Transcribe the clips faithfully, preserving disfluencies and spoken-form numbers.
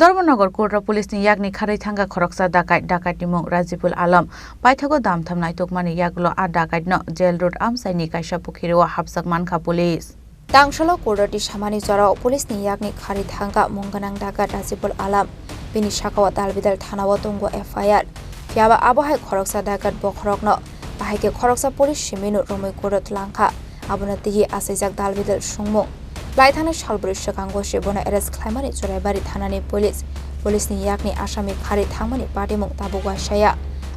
Dharmanagar court o police ni yakni kharwi thangkha khoroksa dakait, dakait ni mung Rajibul Alam. Paithago damtham naitukmani yagulo a dakait no jail road amchaini kaisa pukhiri o hapjak mankha police. Tangsalo court o tisamani jorao police ni yakni kharwi thangkha mung gwnang dakait Rajibul Alam. Bini sakao Dalbidal thana o tongo F I R. Phiyaba abo hai khoroksa dakait bokhorok no bahai khe khoroksa police simi no romwi court o twlangkha. Abono twiwi achaijak dalbidal sungmung. Laithani salbrwi swkango se bono arrest khlaimani Churaibari thanani police. Police ni yakni asami kharwi thangmani patimung tabuk uaisaya.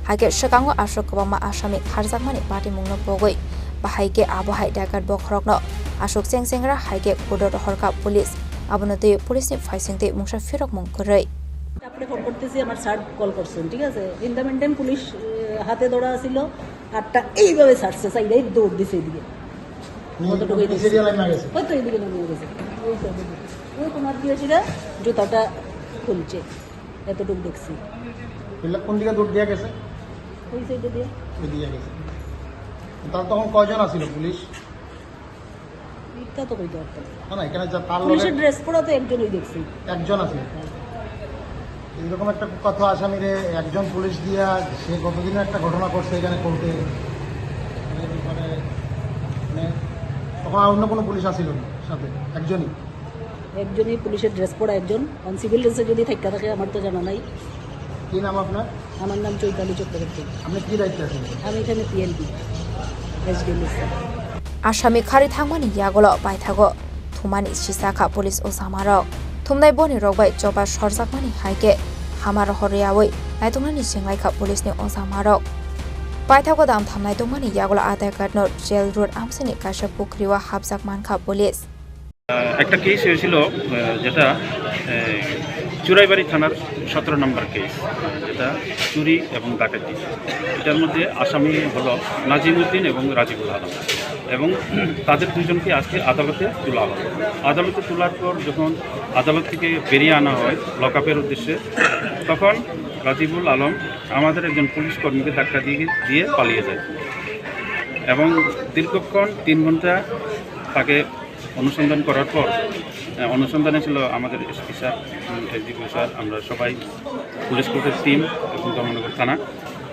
Hakhe swkango aswk kwbangma asami kharjakmani patimungno pogwi. Bahai khe abo hai dakait bokhorokno aswk chengchengra hai khe court o rohorkha police. Abono twiwi police ni phaisingtwi mungsa phirokmung kwrwi. আপনি ফোন করতেছি, আমার sir call করছেন, ঠিক আছে? In the meantime police, আহ, হাতে ধরা ছিল, আরটা এইভাবে ছাড়ছে, চাইলেই দৌড় দিছে এদিকে। কতটুকু এই নিচে দিয়ে লাইন মারা গেছে। হয়তো এদিকে নেমে গেছে। ওই তো, ওই তো, ওই কোনার দিয়ে ছিল, জুতাটা খুলছে, এতটুকু দেখছি। এগুলা কোন দিকে দৌড় দিয়ে গেছে? ওই সাইডে দিয়ে। ওই দিয়ে গেছে। তাহলে তখন কয়জন আছিল পুলিশ? মিথ্যা তো কইতে পারতাম না। না, না, এখানে যা তার লগে পুলিশের ড্রেস পরা তো একজনই দেখছি। একজন আছে। এইরকম একটা কথা আসামিরে একজন পুলিশ দিয়া সে গতদিনও একটা ঘটনা করছে এখানে কোর্টে। মানে, মানে, তখন আর অন্য কোনো পুলিশ আসিল না সাথে, একজনই। একজনই পুলিশের ড্রেস পরা একজন, অন সিভিল ড্রেসে যদি থাইকা থাকে আমার তো জানা নাই। কি নাম আপনার? আমার নাম চৈতালি চক্রবর্তী। আপনি কি দায়িত্বে আছেন? আমি এখানে PNP, SDM. Asami kharwi thangmani yagulo paithago thumani sisakha police ojamarok. Thumnai boni rok bai choba sorjakmani hai khe hama rohor rwyawi naituknani chenglaikha police ni ojamarok. Paithago dam thamnai tongmani yagulo adai card no jail road amsini kaisa pukhri o hapjak mankha police. আহ, একটা কেস হয়েছিল, আহ, যেটা, আহ, চুরাইবাড়ি থানার সতেরো নম্বর কেস, আহ, যেটা চুরি এবং ডাকাতি। এটার মধ্যে আসামি হলো নাজিমুদ্দিন এবং রাজিবুল আলম, এবং তাদের দুজনকে আজকে আদালতে তোলা হলো। আদালতে তোলার পর যখন আদালত থেকে বেরিয়ে আনা হয় লকআপের উদ্দেশ্যে, তখন রাজিবুল আলম আমাদের একজন পুলিশ কর্মীকে ধাক্কা দিয়ে, দিয়ে পালিয়ে যায়, এবং দীর্ঘক্ষণ তিন ঘন্টা তাকে অনুসন্ধান করার পর, আহ, অনুসন্ধানে ছিল আমাদের এসপি স্যার, উম, এসডিপিও স্যার, আমরা সবাই পুলিশ কোর্টের টিম এবং ধর্মনগর থানা,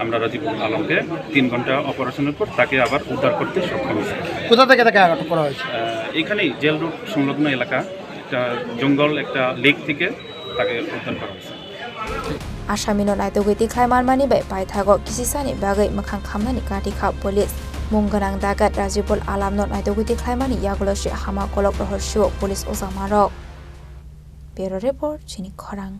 আমরা রাজীব আলমকে তিন ঘন্টা অপারেশনের পর তাকে আবার উদ্ধার করতে সক্ষম হয়েছি। কোথা থেকে তাকে আটক করা হয়েছে? আহ, এখানেই জেল রোড সংলগ্ন এলাকা, একটা জঙ্গল, একটা লেক থেকে তাকে উদ্ধার করা হয়েছে। Asamino naitugwi tikhlai manmani bai paithago kisisani bagwi mwkhang khamnani kati kha police. Mung gwnang dagat Rajibul Alamno naitugwi tikhlaimani yagulo se hama kolok rohor sio police ojamarok. Bureau Report, Chini Khorang.